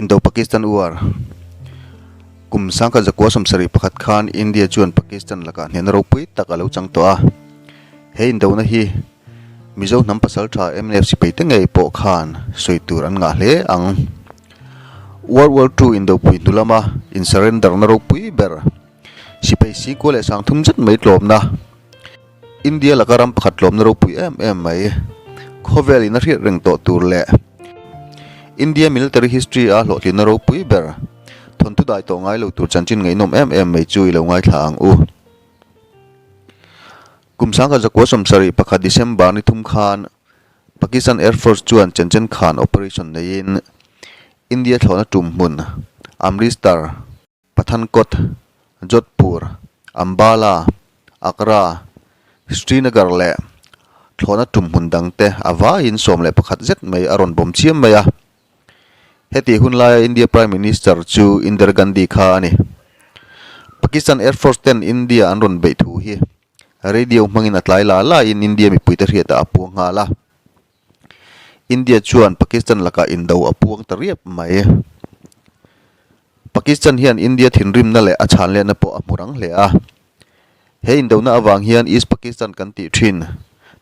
Indo-Pakistan War, Kum 1971 khan India chuan Pakistan lakah hnehna ropui tak a lo chang tawh a. He indona hi Mizo hnam pasaltha mnf sipaite ngei pawh khan sawi tur an ngah hle ang. World War Two indopui hnu lama in-surrender-na ropui ber sipai singkua leh sangthum zet mai tlawmna, India laka ram pakhat tlawmna ropui em em mai, khawvel in a hriat reng tawh tur leh India military history a hlawhtlinna ropui ber thawnthu dai tawh ngai lo tur chanchin ngaihnawm em em mai chu i lo ngaithla ang u. Kum 1971 December ni thum khan Pakistan Air Force chuan Chenchen Khan operation neiin India thlawhna tum hmun Amritsar, Pathankot, Jodhpur, Ambala, Agra, Srinagar leh thlawhna tum hmun dangte a vaiin 11 zet mai a rawn bawm chiam mai a. Heti hun laia India Prime Minister chu Indira Gandhi kha a ni. Pakistan Air Force ten India an rawn beih thu hi radio hmangin a tlai la laiin India mipuite hriatah a puang nghal a. India chuan Pakistan lakah indo a puang ta riap mai. Pakistan hian India thinrimna leh a chhanlehna pawh a hmu rang hle a. He indona avang hian East Pakistan kan tih thin,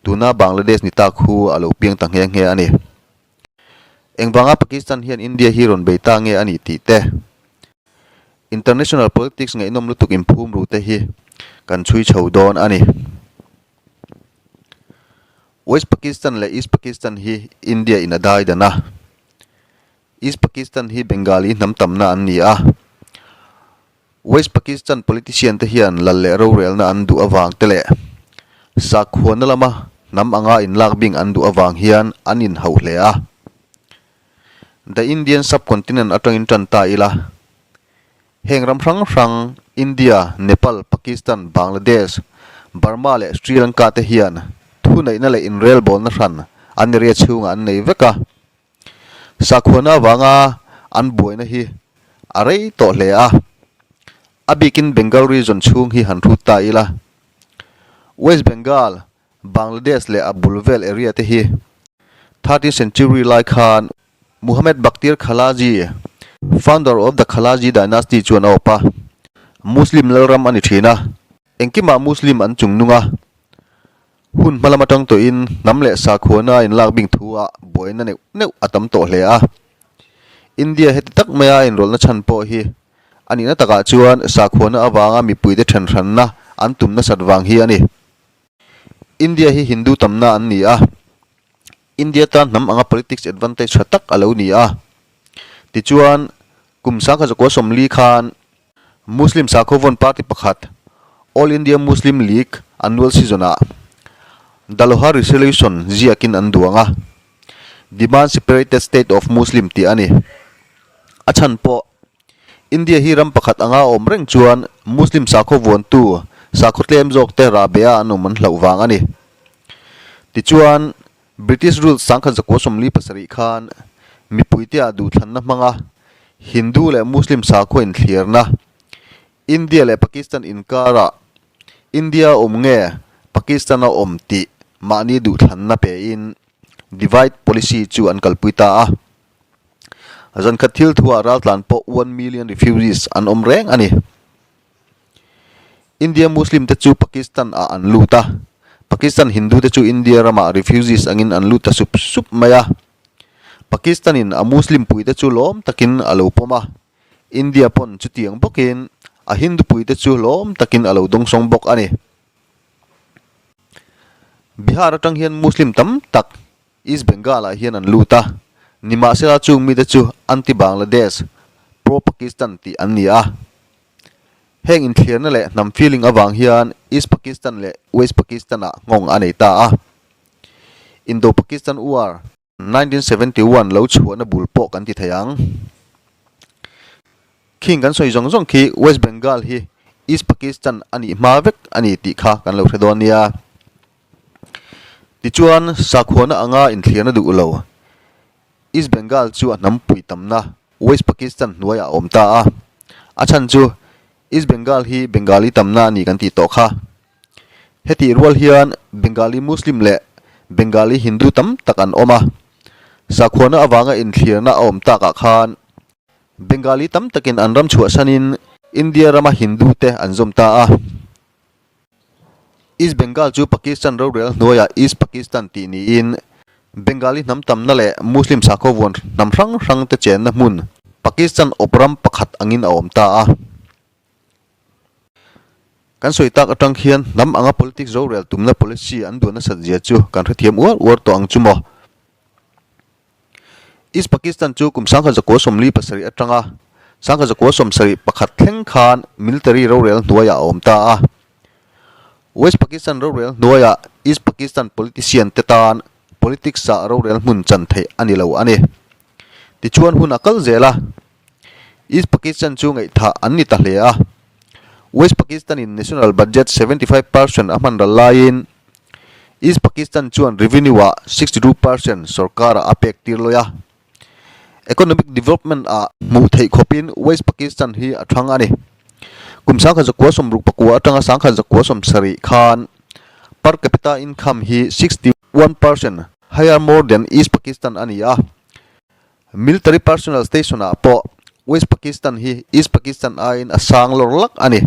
tuna Bangladesh ni tak hu a lo piang ta nghe nghe a ni. Engvanga Pakistan hian India hi rawn bei ta nge a nih tih te, international politics ngaihnawm lutuk inphum ru te hi kan chhui chho dawn a ni. West Pakistan leh East Pakistan hi India in a dai dan a. East Pakistan hi Bengali hnam tamna an ni a. West Pakistan politician te hian lal leh rorelna an duh avang te leh sakhuana lama hnam anga inlak bing an duh avang hian an inhauh hle a. The Indian Subcontinent atangin tan ta ila. Heng ram hrang hrang India, Nepal, Pakistan, Bangladesh, Burma leh Sri Lanka te hian thuneihna leh inrelbawlna hran an area chhungah an nei vek a. Sakhuana avanga an buaina hi a rei tawh hle a, a bikin Bengal region chhung hi han hrut ta ila. West Bengal, Bangladesh leh a bul vel area te hi thirteenth century lai khan Muhammad Bakhtiar Khalaji, founder of the Khalaji dynasty chuan a awp a, Muslim lalram a ni thin a. Engkimah Muslim an chung nung a, hun hma lam atang tawhin hnam leh sakhuana a inlak bing thu ah buaina neuh neuh a tam tawh hle a. India heti tak maia a inrawlhna chhan pawh hi a nihna takah chuan sakhuana avanga mipuite thenhranna an tum nasat vang hi a ni. India hi Hindu tamna an ni a, India tan hnam anga politics advantage tha tak a lo ni a. Tichuan, kum 1940 khan Muslim sakhaw vawn party pakhat, All India Muslim League annual season-ah Daloha Resolution ziakin an duang a, Demand Separated State of Muslim tih a ni. A chhan pawh, India hi ram pakhat anga a awm reng chuan Muslim sakhaw vuantu sakhaw tlem zawkte rahbeh-a an awm an hlauh vang a ni. Tichuan, British rule 1947 khan mipuite-ah duhthlanna hmanga Hindu leh Muslim sakhua inthliarna, India leh Pakistan inkarah India a awm nge Pakistan a awm tih mahni duhthlanna pein divide policy chu an kalpui ta a. Zankhat thil thuah raltlan pawh 1 million refugees an awm reng a ni. India Muslim te chu Pakistan ah an lut a, Pakistan Hindu te chu India ramah refugees angin an lut ta sup sup mai a. Pakistan in a Muslim pui te chu lawm takin a lo pawm a, India pawn chutiang bawkin a Hindu pui te chu lawm takin a lo dawngsawng bawk a ni. Bihar atang hian Muslim tam tak East Bengal ah hian an lut a, nimahsela chung mite chu anti-Bangladesh, pro-Pakistan tih an ni a. Heng inthlirna leh hnam feeling avang hian East Pakistan leh West Pakistan-ah nghawng a nei ta a. Indo-Pakistan War 1971 lo chhuahna bul pawh kan ti thei ang. Khing kan sawi zawng zawng khi West Bengal hi East Pakistan a nih hma vek a ni tih kha kan lo hre dawn nia. Tichuan, sakhuana anga inthlirna duh lo East Bengal chu a hnampui tamna West Pakistan hnuaiah a awm ta a. A chhan chu East Bengal hi Bengali tamna a ni kan tih tawh kha. Hetih rual hian Bengali Muslim leh Bengali Hindu tam tak an awm a. Sakhuana avanga inthlirna a awm takah khan. Bengali tam takin an ram chhuahsanin India rama Hindu te an zawm ta a. East Bengal chu Pakistan rorel hnuaiah East Pakistan tih niin Bengali hnam tamna leh Muslim sakhaw vuan hnam hrang hrang te chenna hmun Pakistan awp ram pakhat angin a awm ta a. Kan sawi tak atang khian hnam anga politics rorel tumna policy an duan nasat zia chu kan hrethiam uar uar tawh ang chu maw. East Pakistan chu kum 1947 atanga 1971 thleng khan military rorel hnuaiah a awm ta a. West Pakistan rorel hnuaiah East Pakistan politician te tan politics ah rorel hmun chan theih a ni lo a ni. Tichuan hun a kal zel a, East Pakistan chu ngaihthah an ni ta hle a. West Pakistan in national budget 75% a hman ral laiin East Pakistan chuan revenue ah 62% sorkar ah a pek tir lawi a. Economic development ah hmuh theih khawpin West Pakistan hi a thang a ni. Kum 1969 atanga 1970 khan per capita income hi 61% higher more than East Pakistan a ni a. Military personnel station ah pawh West Pakistan hi East Pakistan aiin a sang lawr lak a ni.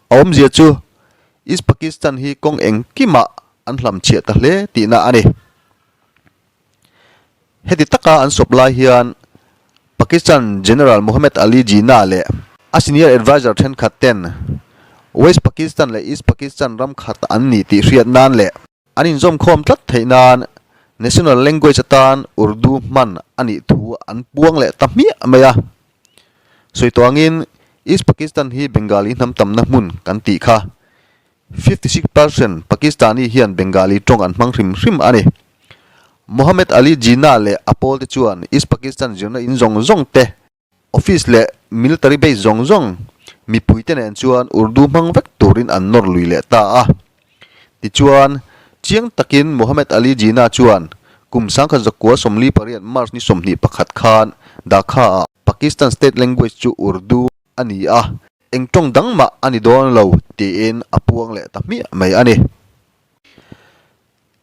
A awmzia chu East Pakistan hi kawng engkimah an hlamchhiah ta hle tihna a ni. Heti taka an sawp lai hian Pakistan General Mohammed Ali Jinnah leh a senior adviser thenkhat ten West Pakistan leh East Pakistan ram khat an ni tih hriat nan leh An inzawmkhawm tlat theih nan National Language atan Urdu hman a nih thu an puang leh ta hmiah mai a. Sawi tawh angin East Pakistan hi Bengali hnam tamna hmun kan tih kha. 56 percent Pakistani hian Bengali tawng an hmang hrim hrim a ni. Mohammed Ali Jinnah leh a pawlte chuan East Pakistan zirna in zawng zawng te Office leh military base zawng zawng mipuite nen chuan Urdu hmang vek turin an nawr lui leh ta a. Tichuan, chiang takin Mohammed Ali Jinnah chuan kum 1948 March ni 21 khan Dhaka-ah Pakistan state language chu Urdu a ni a, eng tawng dang mah a ni dawn lo tiin a puang leh ta hmiah mai a ni.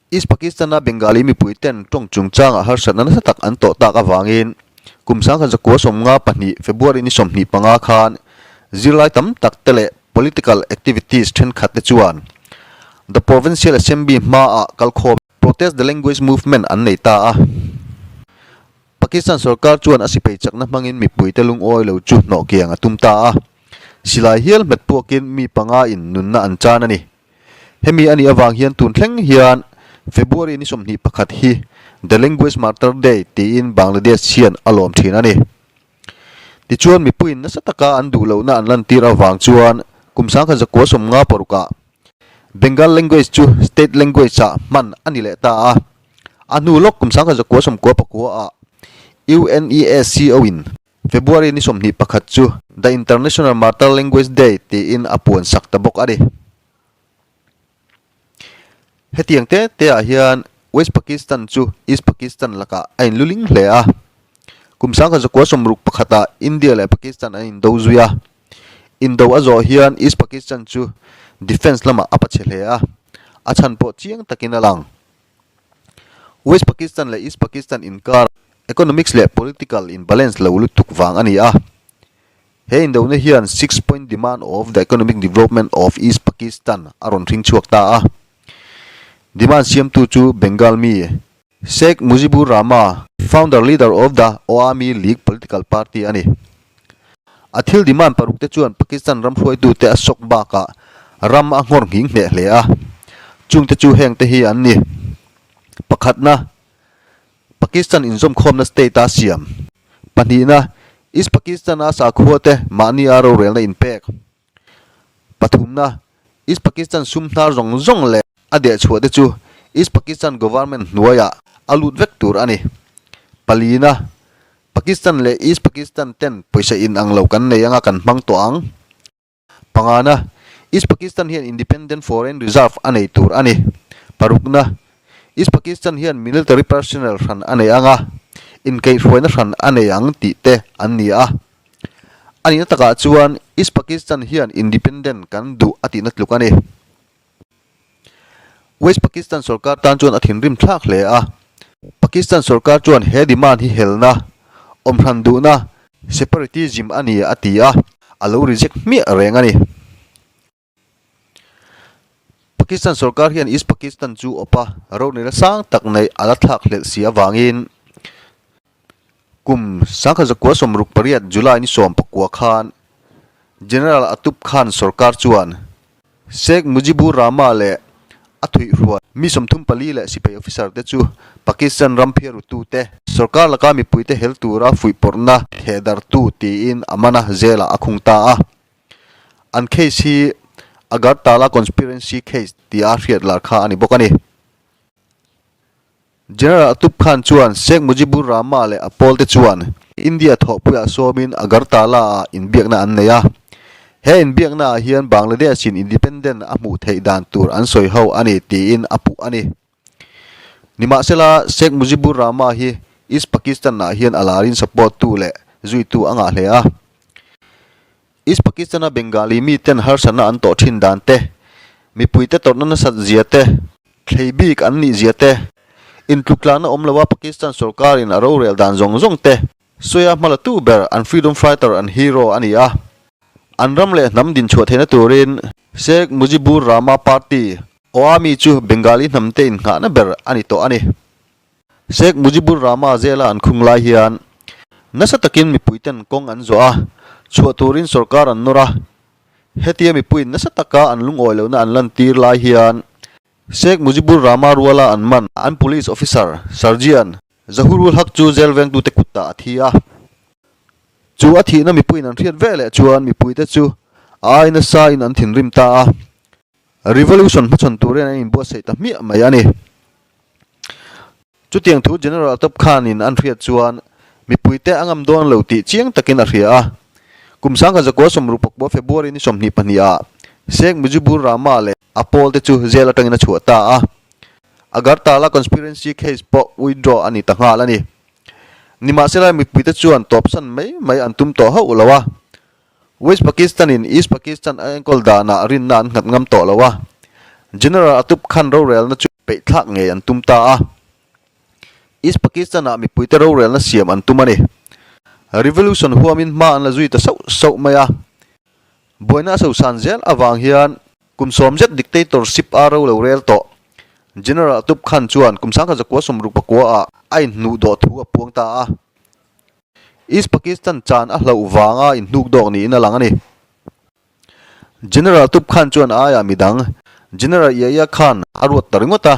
East Pakistan-a Bengali mipuiten tawng chungchangah harsatna nasa tak an tawh tak avangin kum 1952 February ni 25 khan zirlai tam tak te leh political activities thenkhat te chuan The Provincial Assembly hmaah kalkhawm Protest the Language Movement an nei ta a. Pakistan sorkar chuan a sipai chakna hmangin mipuite lungawi lo chu hnawhkiang a tum ta a. Silai hial hmet puakin mi panga in nunna an chan a ni. Hemi a nih avang hian tun thleng hian February ni 21 hi The Language Martyr Day tiin Bangladesh hian a lawm thin a ni. Tichuan mipuiin nasa taka an duh lohna an lantir avang chuan kum 1956 ah Bengal language chu state language ah hman a ni leh ta a. A hnu lawk kum 1999 ah UNESCO in February ni 21 chu The International Martyr Language Day tiin a puan sak ta bawk a ni. Hetiang te te ah hian West Pakistan chu East Pakistan lakah a inluling hle a. Kum 1961 ah India leh Pakistan an indo zui a. Indo a zawh hian East Pakistan chu defence lamah a pachhe hle a, a chhan pawh chiang takin a lang. West Pakistan leh East Pakistan inkar economics leh political in balance lo lutuk vang a ni a. He indona hian Six Point Demand of the Economic Development of East Pakistan a rawn hring chhuak ta a. Demand siamtu chu Bengal mi Sheikh Mujibur Rahma, founder leader of the Awami League political party a ni. A thil demand paruk te chuan Pakistan ram hruaitute a sawk bakah ram a nghawr nghing hneh hle a. Chungte chu hengte hi an ni. Pakhatna, Pakistan inzawmkhawmna state-a siam. Pahnihna, East Pakistan-a sakhuate mahnia rorelna inpek. Pathumna, East Pakistan sum hnar zawng zawng leh a dehchhuah te chu East Pakistan Government hnuaiah a lut vek tur a ni. Palina, Pakistan leh East Pakistan ten pawisa inang lo kan nei anga kan hmang tawh ang. Pangana, East Pakistan hian Independent Foreign Reserve a nei tur a ni. Parukna, East Pakistan hian military personnel hran a nei anga inkaihhruaina hran a nei ang tih te an ni a. A nihna takah chuan East Pakistan hian independent kan duh a tihna tluk a ni. West Pakistan sorkar tan chuan a thinrim thlak hle a. Pakistan sorkar chuan he demand hi helna, awmhran duhna. Separatism a ni a ti a, a lo reject hmiah reng a ni. Pakistan sorkar hian East Pakistan chu awp a, roneila sang tak neih a la thlak hlelh si avangin kum 1968 July ni 14 khan General Atub Khan sorkar chuan Sheikh Mujibur Rahma leh a thuihhruai mi 34 leh sipai officer te chu Pakistan ram phiarutute sorkar laka mipuite hel tura fuihpawrhna thehdarhtu tiin a man a, jail ah a khung ta a. An case hi Agartala Conspiracy Case tia hriat lar kha a ni bawk a ni. General Atub Khan chuan Sheikh Mujibur Rahma leh a pawlte chuan India thawhpuiah sawmin Agartala-ah inbiakna an nei a. He inbiaknaah hian Bangladesh-in independent a hmuh theih dan tur an sawi ho a ni tiin a puh a ni. Nimahsela, Sheikh Mujibur Rahma hi East Pakistan-ah hian a larin support-tu leh zuitu a ngah hle a. East Pakistan-a Bengali miten harsatna an tawh thin dan te, mipuite tawrhna nasat zia te, thlei bik an nih zia te, intluktlakna awm loa Pakistan sorkarin a rorel dan zawng zawng te sawi a hmalatu ber an freedom fighter an hero a ni a. An ram leh hnam dinchhuah theihna turin Sheikh Mujibur Rahma party, Awami chu Bengali hnamte innghahna ber a ni tawh a ni. Sheikh Mujibur Rahma zela an khung lai hian nasa takin mipuiten kawng an zawh a, chhuah turin sorkar an nawr a. Hetia mipuiin nasa taka an lungawi lohna an lantir lai hian Sheikh Mujibur Rahma ruala an man an police officer Sergeant Zahurul Haq chu jail vengtute kutah a thi a. Chu a thihna mipuiin an hriat veleh chuan mipuite chu a ai nasain an thinrim ta a. Revolution hmachhawn turin an inbuatsaih ta hmiah mai a ni. Chutiang thu General Atop Khan-in an hriat chuan mipuite a ngam dawn lo tih chiang takin a hria a. Kum 1964 February ni 22 ah Sheikh Mujibur Rahma leh a pawlte chu jail atangin a chhuah ta a. Agartala conspiracy case pawh withdraw a ni ta nghal a ni. Nimahsela mipuite chuan tawpsan mai mai an tum tawh hauh lo a. West Pakistan-in East Pakistan a enkawl danah rinna an nghat ngam tawh lo a, General Atub Khan rorelna chu peihthlak ngei an tum ta a. East Pakistan-ah mipuite rorelna siam an tum a ni. Revolution huamin hma an la zui ta sauh sauh mai a. Buaina a sosan zel avang hian kum sawm zet dictatorship a ro lo rel tawh. General Atub Khan chuan kum 1969-ah a inhnuhdawh thu a puang ta a. East Pakistan chan a hlauh vanga inhnuk dawk niin a lang a ni. General Tub Khan chuan a aiah midang, General Yahya Khan a ruat ta ringawt a.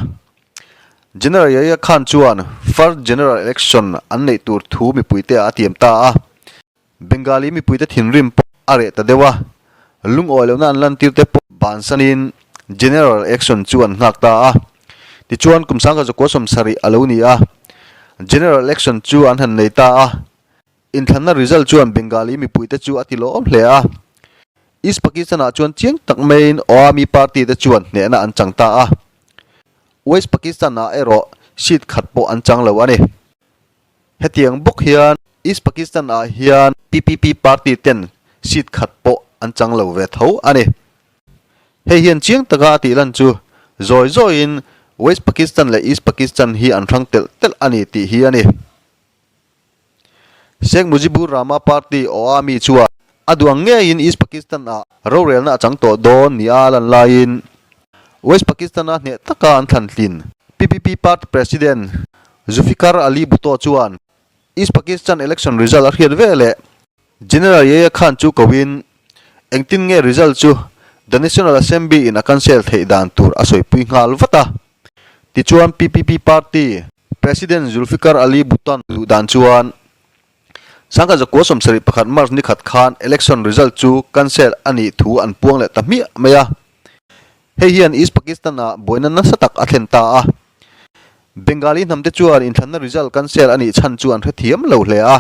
General Yahya Khan chuan First General Election an neih tur thu mipuite ah a tiam ta a. Bengali mipuite thinrim pawh a reh ta deuh a, lungawi lohna an lantir te pawh bansanin General Election chu an nghak ta a. Tichuan kum 1970 a lo ni a, General Election chu an han nei ta a, inthlanna result chuan Bengali mipuite chu a ti lawm hle a. East Pakistan-ah chuan chiang tak maiin Awami Party te chuan hnehna an chang ta a, West Pakistan-ah erawh seat khat pawh an chang lo a ni. Hetiang bawk hian East Pakistan-ah hian PPP party ten seat khat pawh an chang lo ve tho a ni. Hei hian chiang taka a tih lan chu zawi zawiin West Pakistan leh East Pakistan hi an hrang telh telh a ni tih hi a ni. Sheikh Mujibur Rahma party Awami chuan a duh ang ngeiin East Pakistan-ah rorelna a chang tawh dawn nia a lan laiin West Pakistan-a hneh taka an thlan tlin PPP party president Zulfikar Ali Bhutto chuan East Pakistan election result a hriat veleh General Yahya Khan chu koin engtin nge result chu the National Assembly in a cancel theih dan tur a sawipui nghal vat a. Tichuan PPP party President Zulfikar Ali Bhutto duh dan chuan 1971 March ni khat khan election result chu cancel a nih thu an puang leh ta hmiah mai a. Hei hian East Pakistan-ah buaina nasa tak a thlen ta a. Bengali hnamte chuan inthlanna result cancel a nih chhan chu an hrethiam lo hle a.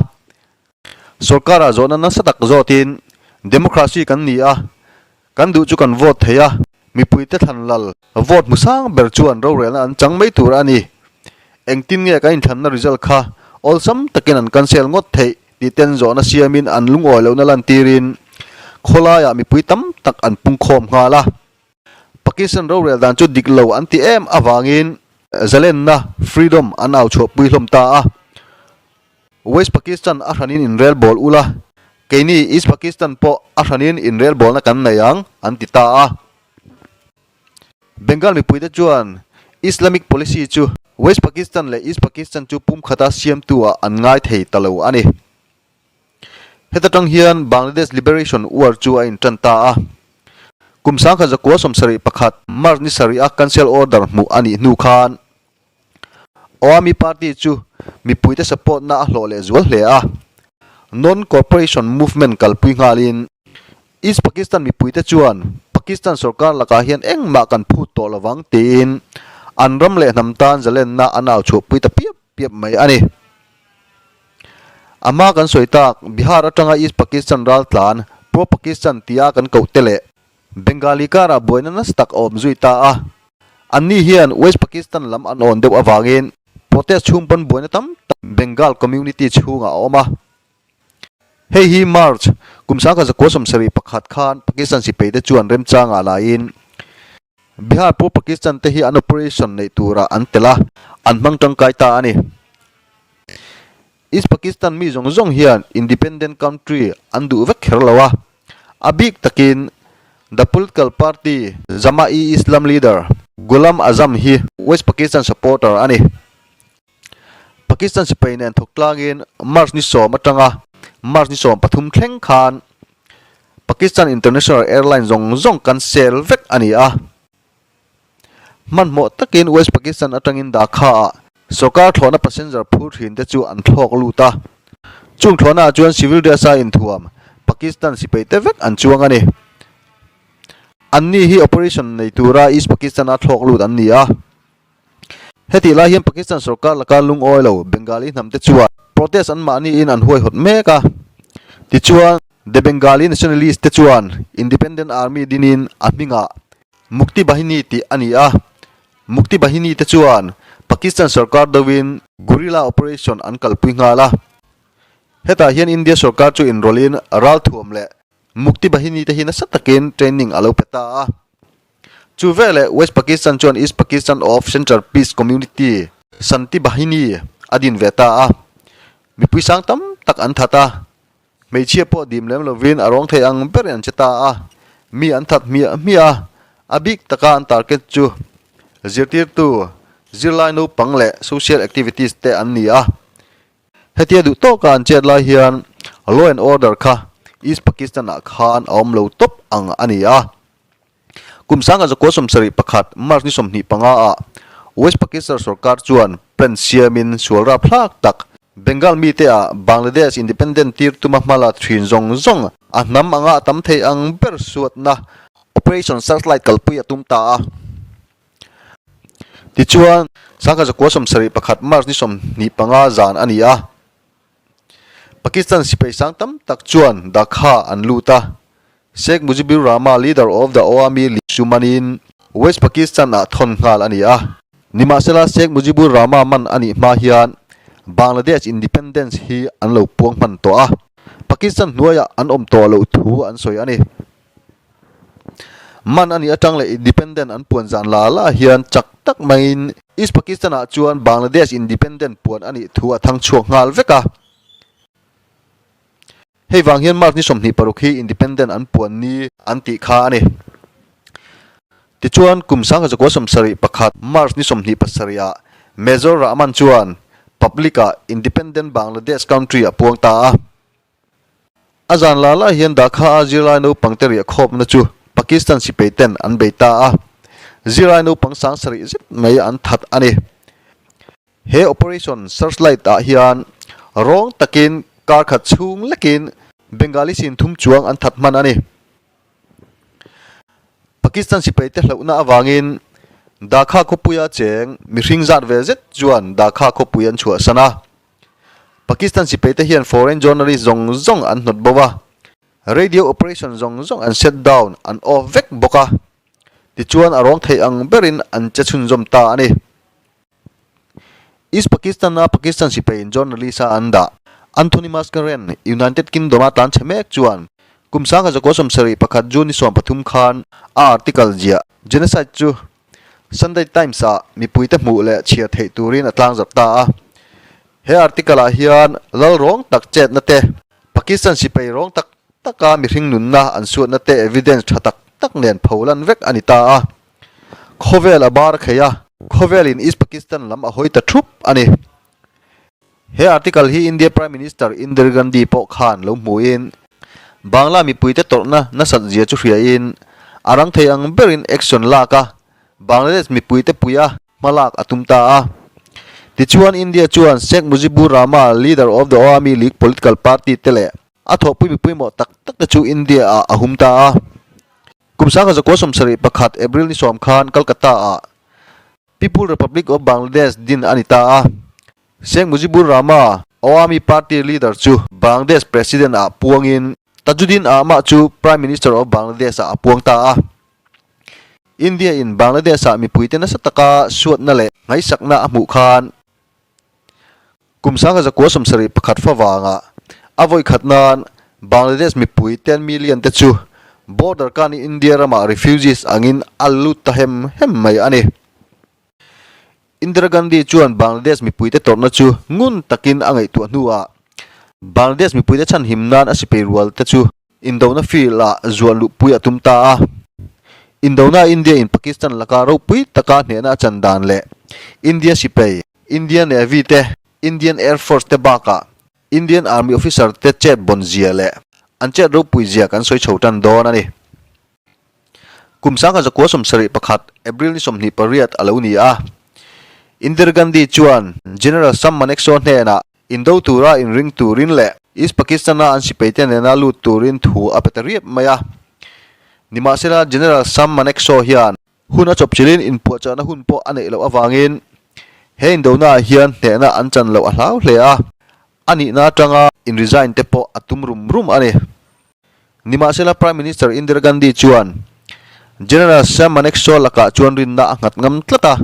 Sorkar-ah zawhna nasa tak zawtin Democracy kan ni a, kan duh chu kan vote thei a, mipuite thlan lal vote hmu sang ber chuan rorelna an chang mai tur a ni. Engtin nge kan inthlanna result kha awlsam takin an cancel ngawt theih tih ten zawhna siamin an lungawi lohna lantirin khawlaiah mipui tam tak an pungkhawm nghal a. Pakistan rorel dan chu dik lo an ti em avangin zalenna, freedom, an au chhuahpui hlawm ta a. West Pakistan a hranin inrelbawl ula, keini East Pakistan pawh a hranin inrelbawlna kan nei ang, an ti ta a. Bengal mipuite chuan Islamic policy chu West Pakistan leh East Pakistan chu pumkhata siamtu ah an ngai thei ta lo a ni. Heta tang hian Bangladesh Liberation War chu a intan ta a. Kum 1971 March ni sarih a cancel order hmuh a nih hnu khan Awami Party chu mipuite support na a hlawh leh zual hle a. Non-Cooperation Movement kalpui nghalin East Pakistan mipuite chuan Pakistan sorkar lakah hian engmah kan phut tawh lovang tiin an ram leh hnam tan zalenna an au chhuahpui ta piap piap mai a ni. A hma kan sawi tak Bihar atanga East Pakistan raltlan Pro-Pakistan tia kan koh te leh Bengali karah buaina nasa tak a awm zui ta a. Anni hian West Pakistan lam an awn deuh avangin protest chhung pawn buaina tam tak Bengal community chhungah a awm a. Hei hi March, kum 1971 khan Pakistan sipaite chuan remchangah laiin Bihar Pro Pakistan te hi an operation neih turah an tel a, an hmang tangkai ta a ni. East Pakistan mi zawng zawng hian independent country an duh vek kher lo a, a bik takin the political party Jama-e-Islam leader Ghulam Azam hi West Pakistan supporter a ni. Pakistan sipai nen thawk tlangin March ni sawm atanga March ni 13 thleng khan Pakistan International Airline zawng zawng cancel vek a ni a. Hmanhmawh takin West Pakistan atangin Dhaka-ah sorkar thlawhna passenger phur thin te chu an thlawk lut a. Chung thlawhnaah chuan civil dress-a inthuam Pakistan sipai te vek an chuang a ni. Anni hi operation nei tura East Pakistan-a thlawk lut an ni a. Hetih lai hian Pakistan sorkar laka lungawi lo Bengali hnam te chuan protest an mahniin an huaihawt mek a. Tichuan, The Bengali Nationalist te chuan Independent Army dinin a hmingah Mukti Bahini tih a ni a, Mukti Bahini te chuan Pakistan sorkar deuhin guerrilla operation an kalpui nghal a. Hetah hian India sorkar chu inrawlhin ralthuam leh Mukti Bahini te hi nasa takin training a lo pe ta a. Chu veleh West Pakistan chuan East Pakistan of Central Peace Community, Shanti Bahini, a din ve ta a. Mipui sang tam tak an that a. Hmeichhia pawh dim lem lovin a rawng thei ang berin an che ta a, mi an that hmiah hmiah a, a bik taka an target chu zirtirtu, zirlai naupang leh social activities te an ni a. Hetia duh tawka an chet lai hian law and order kha East Pakistan ah khan a awm lo tawp ang a ni a. Kum 1971 March ni 25 ah West Pakistan sorkar chuan plan siamin sual rapthlak tak Bengal mite ah Bangladesh independent tir tuma hmala thin zawng zawng a hnam anga a tam thei ang ber suatna Operation Searchlight kalpui a tum ta a. Tichuan, 1971 March ni 25 zan a ni a. Pakistan sipai sang tam tak chuan Dhaka an lut a, Sheikh Mujibur Rahman leader of the Awami League chu manin West Pakistan ah thawn nghal a ni a. Nimahsela Sheikh Mujibur Rahman man a nih hma hian Bangladesh independence hi an lo puang hman tawh a, Pakistan hnuaiah an awm tawh loh thu an sawi a ni. Man a nih atang leh independent an puan zan la la hian chak tak maiin East Pakistan ah chuan Bangladesh independent puan a nih thu a thang chhuak nghal vek a. Hei vang hian March ni 26 hi independent an puan ni an tih kha a ni. Tichuan kum 1971 March ni 27 ah Major Rahman chuan public ah independent Bangladesh country a puang ta a. A zan la la hian Dhaka a zirlai naupang te riah khawpna chu Pakistan sipai ten an bei ta a, zirlai naupang sang sarih zet mai an that a ni. He Operation Searchlight ah hian rawng takin kar khat chhung lekin Bengali sin thum chuang an that hman a ni. Pakistan sipai te hlauhna avangin Dhaka khawpuia cheng mihring zat ve zet chuan Dhaka khawpui an chhuahsan a. Pakistan sipai te hian foreign journalist zawng zawng an hnawt bo a, radio operation zawng zawng an shut down, an off vek bawk a. Tichuan a rawng theih ang berin an che chhunzawm ta a ni. East Pakistan-a Pakistan sipaiin journalist-a an dah Anthony Mascarene, United Kingdom-a tlan chhe mek chuan kum 1971 June ni 13 khan a article ziah Genocide chu Sunday Times-ah mipuite hmuh leh chhiar theih turin a tlangzarh ta a. He article-ah hian lal rawng tak chetna te, Pakistan sipai rawng tak taka mihring nunna an suatna te evidence tha tak tak nen pholan vek a ni ta a. Khawvel a bar khei a, khawvelin East Pakistan lam a hawi ta thup a ni. He article hi India Prime Minister Indira Gandhi pawh khan lo hmuin, Bangla mipuite tawrhna nasat zia chu hriain, a rang thei ang berin action lak a, Bangladesh mipuite puia hmalak a tum ta a. Tichuan India chuan Sheikh Mujibur Rahma, leader of the Awami League political party te leh a thawhpui mipui mawh tak tak te chu India ah a hum ta a. Kum 1971 April ni sawm khan Calcutta ah People Republic of Bangladesh din a ni ta a. Sheikh Mujibur Rahma, Awami Party leader chu Bangladesh President ah puangin Tajuddin Ahmad chu Prime Minister of Bangladesh ah a puang ta a. India in Bangladesh ah mipuite nasa taka suatna leh ngaihsakna a hmuh khan kum 1971 fa vanga a vawi khat nan Bangladesh mipui 10 million te chu border kan India ramah refugees angin a lut ta hem hem mai a ni. Indira Gandhi chuan Bangladesh mipuite tawrhna chu ngun takin a ngaihtuah hnuah Bangladesh mipuite chhanhim nan a sipai rual te chu Indona field ah zuan luhpui a tum ta a. Indona India in Pakistan laka ropui taka hnehna a chan dan leh India sipai, Indian Navy te, Indian Air Force te bakah Indian Army officer te chet bawn zia leh an chet ropui zia kan sawi chho tan dawn a ni. Kum 1971 April ni 28 a lo ni a. Indira Gandhi chuan General Sam Manekshaw hnenah Indo tura inring turin leh East Pakistan-a an sipaite nena lut turin thu a pe ta riap mai a. Nimahsela, General Sam Manekshaw hian hun a chawpchilhin inpuahchahna hun pawh a neih loh avangin he indonaah hian hnehna an chan loh a hlau hle a, a nihna atanga in-resign te pawh a tum rum rum a ni. Nimahsela, Prime Minister Indira Gandhi chuan General Sam Manekshaw lakah chuan rinna a nghat ngam tlat a.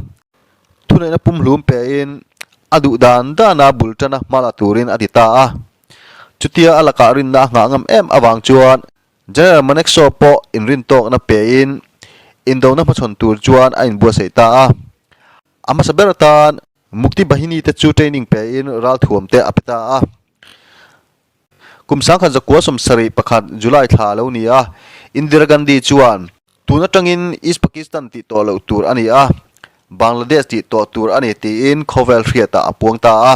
Thuneihna pumhlum pein a duh dan dana bul tana hma la turin a ti ta a. Chutia a lakah rinna a nghah ngam em avang chuan General Manekshaw pawh inrintawkna pein indona hmachhawn tur chuan a inbuatsaih ta a. A hmasa ber atan Mukti Bahini te chu training pein ralthuam te a pe ta a. Kum 1971 July thla a lo ni a, Indira Gandhi chuan, Tun atangin East Pakistan tih tawh loh tur a ni a, Bangladesh tih tawh tur a ni tiin khawvel hriatah a puang ta a.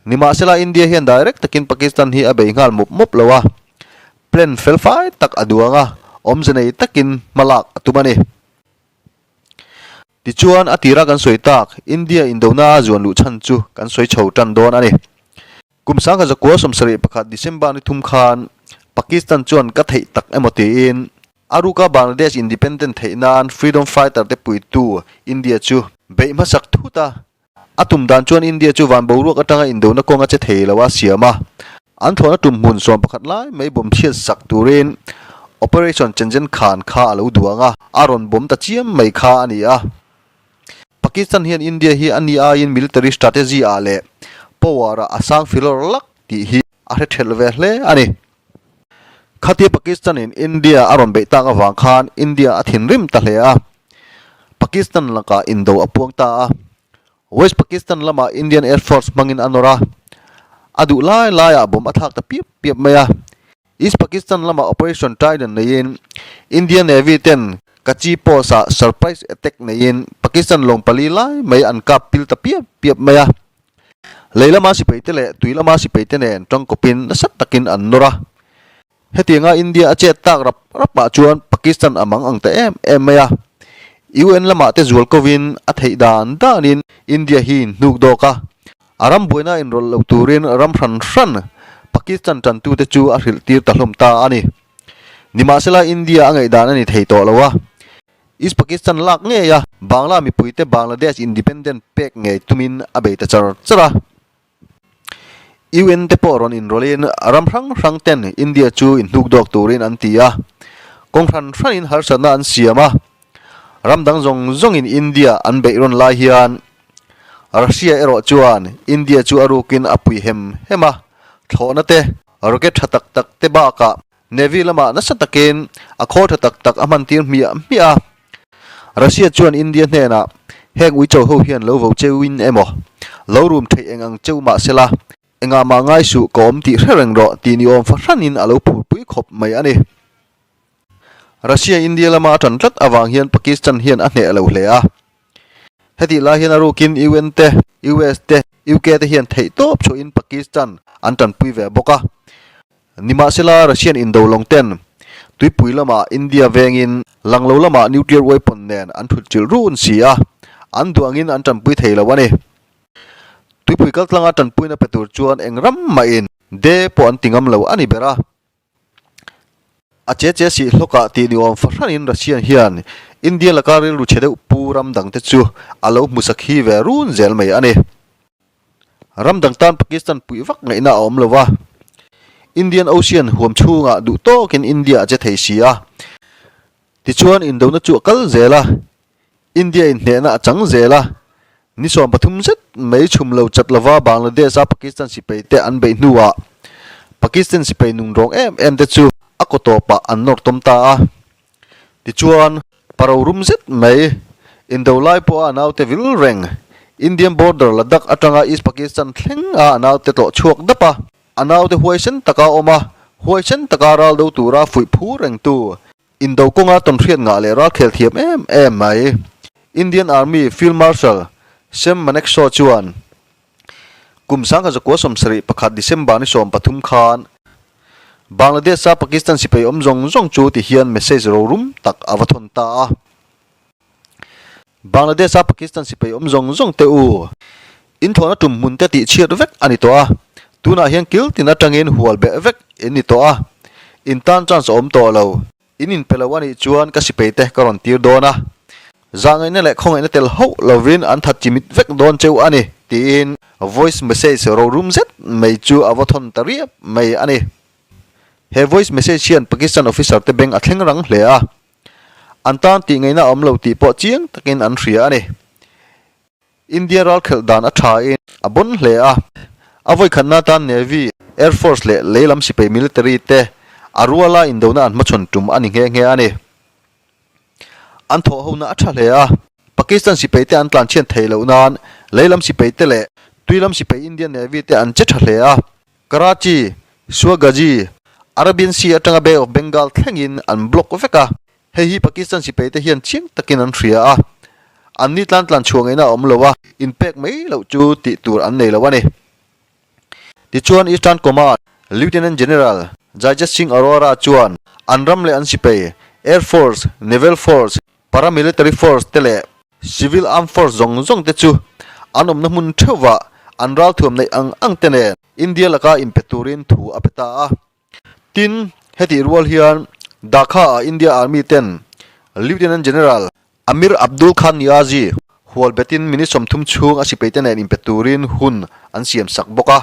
Nimahsela India hian direct takin Pakistan hi a bei nghal mup mup lo a, plan felfai tak a duang a, awmze nei takin hmalak a tum a ni. Tichuan, a tira kan sawi tak, India indona a zuan luh chhan chu kan sawi chho tan dawn a ni. Kum 1971 December ni thum khan Pakistan chuan ka theih tak emaw tiin a ruka Bangladesh independent theih nan freedom fighter te puitu India chu beih hmasak thut a. A tum dan chuan India chu van boruak atanga indona kawng a che thei lo a siam a, an thlawhna tum hmun 11 lai mai bawm chhiat sak turin Operation Chenchen Khan kha a lo duang a, a rawn bawm ta chiam mai kha a ni a. Pakistan hian India hi a ni aiin military strategy ah leh power ah a sang filawr lak tih hi a hre thelh ve hle a ni. Khatia Pakistan-in India a rawn beih tak avang khan India a thinrim ta hle a, Pakistan lakah indo a puang ta a. West Pakistan lamah Indian Air Force hmangin a nawr a, a duh lai laiah bomb a thlak ta piap piap mai a. East Pakistan lamah Operation Trident neiin Indian Navy ten Kachi Post-ah surprise attack neiin Pakistan lawng pali lai mai an kap pil ta piap piap mai a. Lei lama sipaite leh tui lama sipaite nen tangkawpin nasa takin an nawr a. Hetianga India a chet tak rap rapah chuan Pakistan a mang ang ta em em mai a. UN lamah te zual kovin a theih dan danin India hi in hnuk dawk a. A ram buaina inrawlh lo turin ram hran hran Pakistan tantute chu a hrilh tir ta hlawm ta a ni. Nimahsela India a ngaihdan a ni thei tawh lo a. East Pakistan lak ngei a, Bangla mipuite Bangladesh independent pek ngei tumin a bei ta char char a. UN te pawh rawn inrawlhin ram hrang hrang ten India chu inhnukdawk turin an ti a, kawng hran hranin harsatna an siam a. Ram dang zawng zawngin India an beih rawn lai hian Russia erawh chuan India chu a rukin a pui hem hem a, thlawhna te, rocket tha tak tak te bakah Navy lamah nasa takin a khawl tha tak tak a hman tir hmiah hmiah a. Russia chuan India hnenah heng uicho ho hian lo vo cheuin emaw, Lo rum theih eng ang cheu mah sela, engah mah ngai suh ka awm tih hre reng rawh tih ni awm fahranin a lo phurpui khawp mai a ni. Russia India lama a tan tlat avang hian Pakistan hian a hneh lo hle a. Hetih lai hian a rukin UN te, US te, UK te hian theihtawp chhuahin Pakistan an tanpui ve bawk a. Nimahsela Russian indo lawng ten tuipui lamah India vengin lang lo lamah nuclear weapon nen an thut chilh run si a, an duh angin an tanpui thei lo a ni. Tuipui kaltlanga tanpuina pe tur chuan eng ram mahin de pawh an ti ngam lo a ni ber a. A che che sih hlawkah tih ni awm fahranin Russian hian India laka rilru chhe deuh pu ram dangte chu a lo hmu sakhi ve run zel mai a ni. Ram dang tan Pakistan puih vak ngaihna a awm lo va, Indian Ocean huam chhungah duh tawkin India a che thei si a. Tichuan indona chu a kal zel a, India in hnehna a chang zel a. Ni 13 zet mai chhum lo chat lova Bangladesh-a Pakistan sipai te an beih hnuah Pakistan sipai nungrawng em em te chu a kaw tawpah an nawr tawm ta a. Tichuan, paro rum zet mai, indo lai pawha a naute vil reng, Indian border Ladakh atanga East Pakistan thleng a a naute tlawh chhuak dap a, a naute huaisen taka awm a, huaisen taka ral do tura fuih phur rengtu, indo kawnga tawnhriat ngah leh ralkhel thiam em em mai, Indian Army Field Marshal Sam Manekshaw chuan, Kum 1971 December ni 13 khan Bangladesh-a Pakistan sipai awm zawng zawng chu ti hian message rorum tak a va thawn ta a. Bangladesh-a Pakistan sipai awm zawng zawng te u, in thlawhna tum hmun te tih chhiat vek a ni tawh a, tunah hian kil tin atangin hual beh vek in ni tawh a, in tan chance a awm tawh lo. In inpe lo a nih chuan ka sipai te ka rawn tir dawn a, zahngaihna leh khawngaihna tel hauh lovin an that chimit vek dawn cheu a ni, tiin voice message rorum zet mai chu a va thawn ta riap mai a ni. He voice message hian Pakistan officer te beng a thleng rang hle a, an tan tihngaihna a awm lo tih pawh chiang takin an hria a ni. India ralkhelh dan a tha in a bon hle a, a vawikhatna atan Navy, Air Force leh lei lam sipai military te a ruala indona an hmachhawn tum a ni nghe nghe a ni. An thawh hona a tha hle a, Pakistan sipai te an tlanchhian theih loh nan lei lam sipai te leh tui lam sipai Indian Navy te an che tha hle a, Karachi, Swagaji, Arabian Sea atanga Bay of Bengal thlengin an block vek a. Hei hi Pakistan sipai te hian chiang takin an hria a, an ni tlan tlan chhuah ngaihna a awm lo a, inpek mai loh chu tih tur an nei lo a ni. Tichuan Eastern Command Lieutenant General Jaijat Singh Arora chuan an ram leh an sipai, Air Force, Naval Force, Paramilitary Force te leh Civil Armed Force zawng zawng te chu an awmna hmun theuhvah an ralthuam neih ang ang te nen India laka inpe turin thu a pe ta a. Tin, hetih rual hian Dhaka-ah India Army ten Lieutenant General Amir Abdul Khan Niazi hual betin minute 30 chhung a sipaite nen inpe turin hun an siam sak bawk a.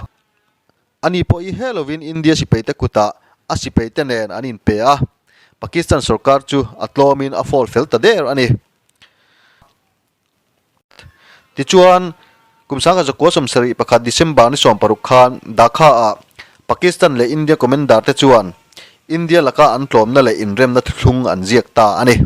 Ani pawh i he lovin India sipaite kutah a sipaite nen an inpe a, Pakistan sorkar chu a tlawmin a fall fel ta der a ni. Tichuan, kum 1971 December ni 16 khan Dhaka-ah Pakistan leh India Commander te chuan India laka an tlawmna leh inremna thuthlung an ziak ta a ni.